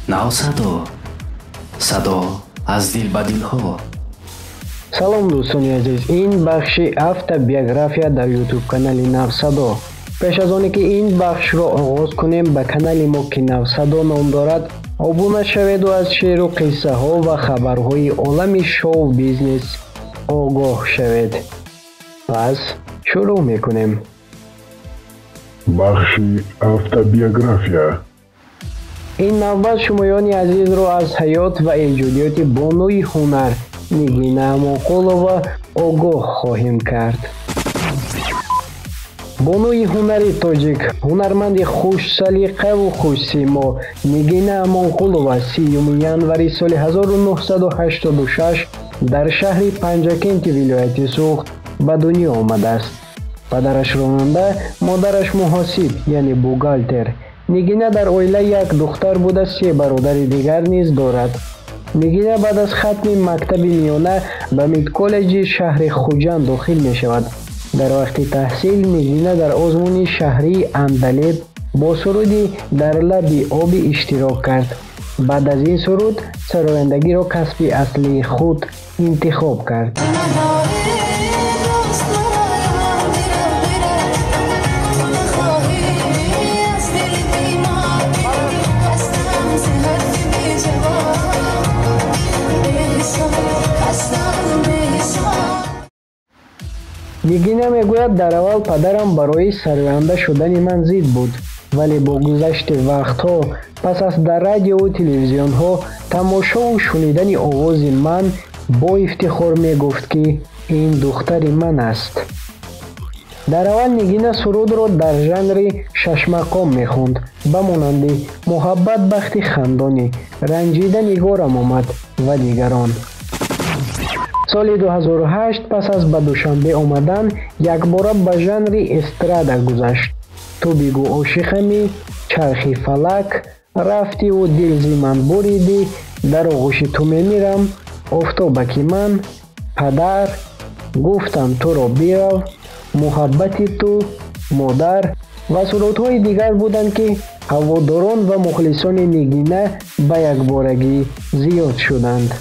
Навсадо, садо аз дил ба дилҳо. Салом, дӯстони азиз, ин бахши автобиография дар ютуб канали Навсадо. Пеш аз оне ки ин бахшро оғоз кунем, ба канали мо, ки Навсадо ном дорад, обуна шаведу аз шеъру қиссаҳо ва хабарҳои олами шоу бизнес огоҳ шавед. Пас шурӯъ мекунем. Бахши автобиография. Ин навбат шумоёни азизро аз ҳаёт ва эҷодиёти бонуи ҳунар Нигина Амонқулова огоҳ хоҳем кард. Бонуи ҳунари тоҷик, ҳунарманди хушсалиқаву хушсимо Нигина Амонқулова 30 январи соли 1986 дар шаҳри Панҷакенти вилояти Суғд ба дунё омадааст. Падараш ронанда, модараш муҳосиб, яъне бухгалтер. Нигина дар оила як духтар буда, се бародари дигар низ дорад. Нигина баъд аз хатми мактаби миёна ба медколлеҷи шаҳри Хуҷанд дохил мешавад. Дар вақти таҳсил Нигина дар озмуни шаҳрии Андалеб бо суруди «Дар лаби обӣ» иштирок кард. Баъд аз ин суруд сарояндагиро касби аслии худ интихоб кард. Нигина мегӯяд: «Дар аввал падарам барои сароянда шудани ман зид буд, вале бо гузашти вақтҳо, пас аз дар радиову телевизионҳо тамошову шунидани овози ман, бо ифтихор мегуфт, ки ин духтари ман аст». Дар аввал Нигина сурудро дар жанри шашмақом мехонд, ба монанди «Муҳаббат бахти хандонӣ», «Ранҷида нигорам омад» ва дигарон. Соли 2008 пас аз ба Душанбе омадан якбора ба жанри эстрада гузашт. «Ту бигӯ ошиқамӣ», «Чархи фалак», «Рафтиву дил зи ман буридӣ», «Дар оғӯши ту мемирам», «Офтобаки ман», «Падар», «Гуфтам туро бирав», «Муҳаббати ту», «Модар» ва сурудҳои дигар буданд, ки ҳаводорон ва мухлисони Нигина ба якборагӣ зиёд шуданд.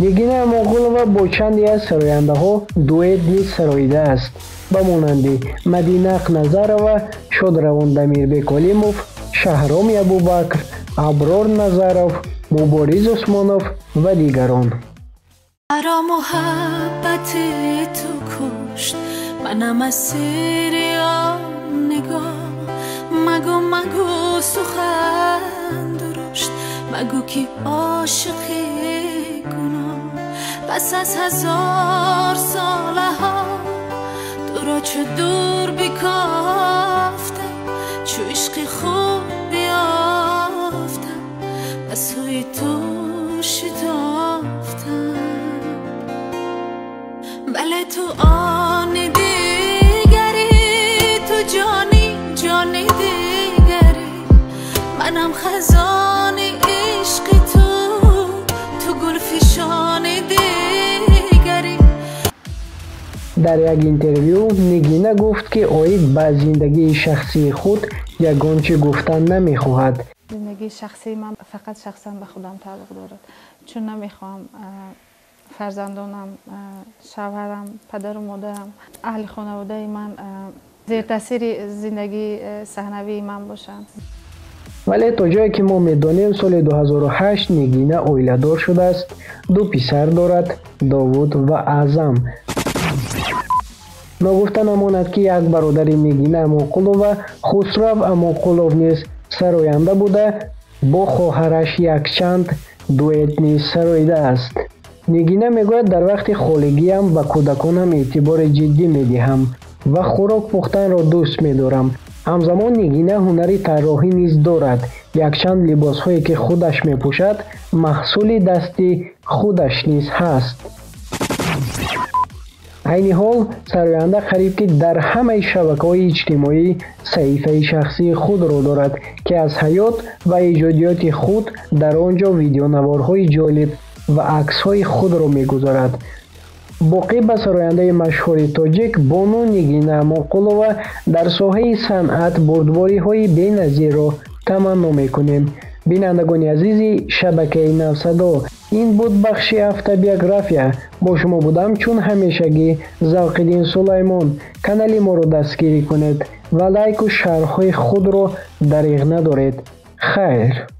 Нигина Амонқулова бо чанде аз сарояндаҳо дуэт низ сароидааст, ба монанди Мадина Ақназарова, шодравон Дамирбек Олимов, Шаҳроми Абубакр, Аброр Назаров, Мубориз Усмонов ва дигарон. Маро муҳаббати ту кушт, манам асири он нигоҳ. Магӯ, магӯ сухан дурушт, магӯ, ки ошиқи гуноҳ. Пас аз ҳазор солаҳо туро чу дур бикофтам, чу ишқи хуб биёфтам, ба сӯи ту шитофтам. Бале, ту они дигарӣ, ту ҷони ҷони дигарӣ, манам хазони ишқи ту, ту гулфишони дигарӣ. Дар як интервю Нигина гуфт, ки оид ба зиндагии шахсии худ ягон чӣ гуфтан намехоҳад. Зиндагии шахсии ман фақат шахсан ба худам тааллуқ дорад, чун намехоҳам фарзандонам, шавҳарам, падару модарам, аҳли хонаводаи ман зертаъсири зиндагии саҳнавии ман бошанд. Вале то ҷое ки мо медонем, соли 2008 Нигина оиладор шудааст, ду писар дорад: Довуд ва Аъзам. Ногуфта намонад, ки як бародари Нигина Амонқулова, Хусрав Амонқулов, низ сароянда буда, бо хоҳараш якчанд дуэт низ сароидааст. Нигина мегӯяд: «Дар вақти холигиам ба кӯдаконам эътибори ҷиддӣ медиҳам ва хӯрок пухтанро дӯст медорам». Ҳамзамон Нигина ҳунари тарроҳӣ низ дорад. Якчанд либосҳое, ки худаш мепӯшад, маҳсули дасти худаш низ ҳаст. Айни ҳол сароянда қариб ки дар ҳамаи шабакаҳои иҷтимоӣ саҳифаи шахсии худро дорад, ки аз ҳаёт ва эҷодиёти худ дар он ҷо видеонаворҳои ҷолиб ва аксҳои худро мегузорад. Боқӣ ба сарояндаи машҳури тоҷик бону Нигина Амонқулова дар соҳаи санъат бурдбориҳои беназирро Таманно мекунем. Бинандагони азизи шабакаи Навсадо, ин буд бахши автобиография. Бо шумо будам чун ҳамешагӣ Завқиддин Сулаймон. Канали моро дастгирӣ кунед ва лайку шарҳҳои худро дариғ надоред. Хайр.